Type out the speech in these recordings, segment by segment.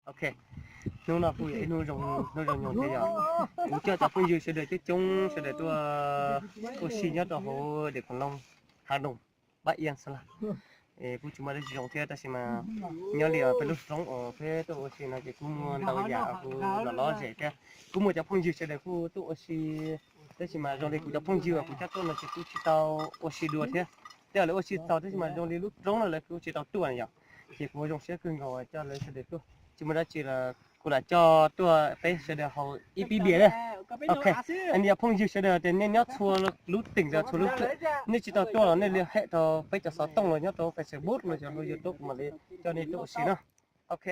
Ok, hnub no kuj yog ib hnub zoo, hnub zoo nyoog thiab yog kuv coj cov phooj ywg sawv daws coob coob sawv daws tuaj ua si nyob rau hauv Des Khoom Looj, Hav Noom, Pab Iab xwb lawm. Kuj tsis muaj dab tsi zoo thiab tab sis mas nyob li peb lub roob uas peb tuaj ua si no ces kuj muaj ntau yam kuj los lom zem thiab. Kuj muaj cov phooj ywg sawv daws kuj tuaj ua si, tab sis mas zoo li kuv cov phooj ywg uas kuv coj tuaj no ces kuj tsis tau ua si dua thiab. Tej zaum lawv ua si txaus tab sis mas zoo li lub roob no lawv kuj tsis tau tuaj na yom. Ces kuv ua zoo siab kawg nkaus coj lawv sawv daws tuaj, tsis muaj dab tsi los kuv lam coj tuaj peb sawv daws haus ib pib bias na. Ok, nej cov phooj ywg sawv daws tias nej nyob txhua lub teem txhua lub, nej tsis tau tuaj los nej li hem rau peb cov xov tooj los nyob rau Facebook los cov hauv YouTube kuv mam li coj nej tuaj ua si na. Ok.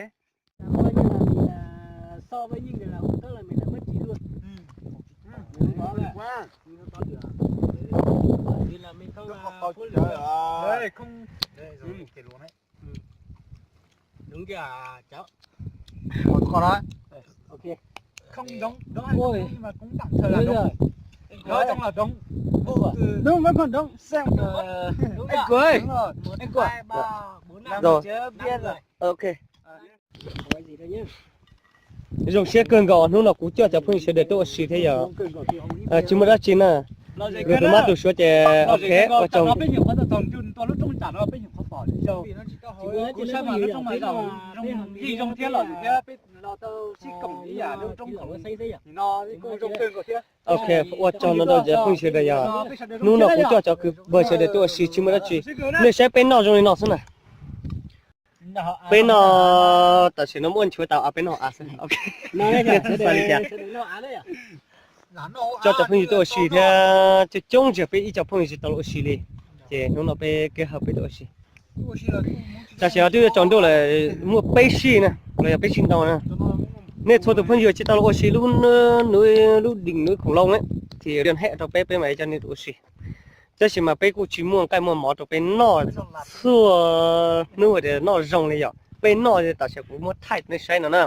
Đúng, vẫn còn đúng. Xem, anh Quế, anh Quế. Rồi. Ok. Zoo siab kawg nkaus hnub no kuv coj cov phooj ywg sawv daws tuaj ua si thiab yog tsis muaj dab tsi na. Luag tus mab tus suav ces ok, ua tsaug. Ok, ua tsaug no rau cov phooj ywg sawv daws yog hnub no kuv coj cov kwv pawg sawv daws tuaj ua si tsis muaj dab tsi. Nej saib peb noj zoo li no xwb na. Peb noj tam sim no muab nchuav tau peb noj av xwb. Coj cov phooj ywg tuaj ua si thiab coob coob tsam peb ib co phooj ywg tsis tau los ua si li. Ces hnub no peb kev hawm peb tuaj ua si. Tam sim no twb yuav tsaus ntuj lawm, muaj peb sij na los yog peb sij ntau na. Nej txhua tus phooj ywg tsis tau los ua si lub, lub Des Khoom Looj na, ces hais rau peb, peb mam coj nej tuaj ua si. Tab sis mas peb kuj tsis muaj nqaij muaj mov rau peb noj txhua hnub tias noj zoo li yom. Peb noj tam sim kuv muab thaij nej saib no na.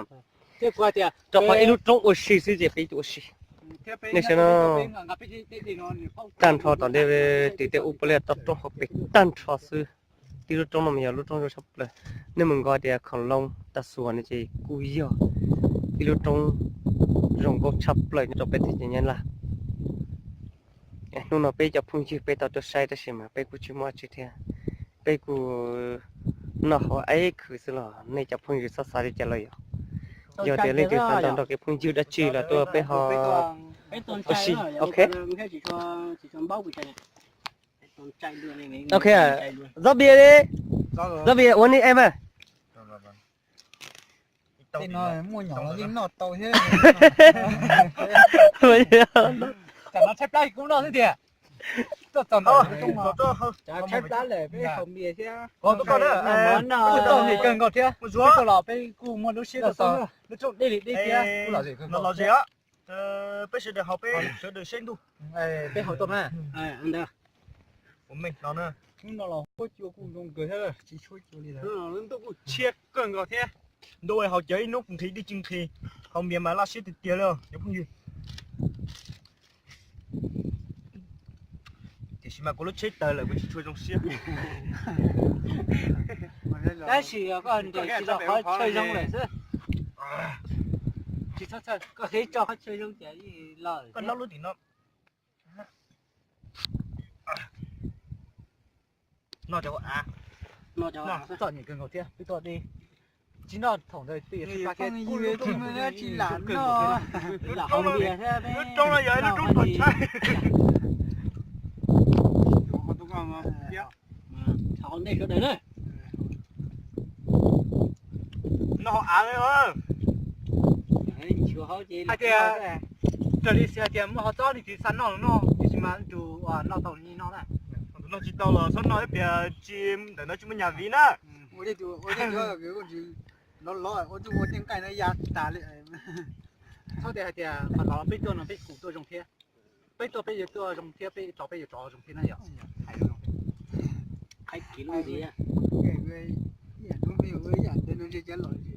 Rau qhov ib lub roob ua si xwb ces peb tuaj ua si. Nej saib no, tag nrho tom ntej tim tej ub puav leej toj roob hauv pes tag nrho xwb. Tib lub roob no mas yog lub roob zoo tshaj plaws. Nej mus nco tias khoom loo tag xuas no ces kuj yog ib lub roob zoo nkauj tshaj plaws nyob rau peb teb chaws Nyab Laj. Hnub no peb cov phooj ywg peb tau tuaj saib tab sis mas peb kuj tsis muaj dab tsi thiab. Peb kuj noj haus ib khwv xwb los nej cov phooj ywg txhob xav li cas los yog. Yog tias leej twg xav nrog nrog kev phooj ywg dab tsi los tuaj peb ho ua si, ok. Ok, rót bia đi. Rót bia uống đi em ơi. Tej no muaj nyob los yeej noj tau thiab. Tsam no tshaib plab kuv noj xwb tiag. Tuaj txog ntawm no tshaib plab lawm peb haus npias thiab. Kuv tau nim kawg nkaus thiab, peb tuaj los peb kuj muaj lub siab tuaj txog lub roob deb li deb thiab. Los zem, peb sawv daws haus peb sawv daws saib ntuj. Peb haus tau na. Ua me no na. Hnub no los huab cua kuj zoo kawg thiab, tsis tshuab cua li lawm. Ntuj kuj tshiab kawg nkaus thiab. Ntuj haus cawv ib hnub nqhis dib tsis nqhis, haus npias mas laj siab tiag tiag li cov phooj ywg. Tiam sis mas kuv lub tsheb tawg lawm kuv tsis tshua zoo siab. Tab sis koj nres tsis rau qhov chaw zoo lawm xwb. Tsis txhob txhawj, koj qhib tso qhov chaw zoo ces los. Koj nyob lub tim no. Noj cov av, noj cov av txom nyem kawg nkaus thiab, twb tuaj deb. Tsis noj thaum ntawd twb yuav sib pab thiab, lub roob no yog ib lub roob txaus ntshai. Noj hauv av li os. Hais tias raws li xws hais tias muaj hauv txob li tsis xa noj los noj, tiam sis mas tus noj tau li noj na. Tus noj tsis tau los txhob noj ib pliag, tsis ntawm no tsis muaj nyaj viv na. Ua tej tus ua tej tus lov lov ua tej ua tej nqaij no ya tas li. Txhob tias hais tias qhov no peb tuaj no peb kuj tuaj zoo thiab. Peb tuaj peb yuav tuaj zoo thiab, peb tso peb yuav tso zoo thiab na yom. Hais kiv lub ntxiv.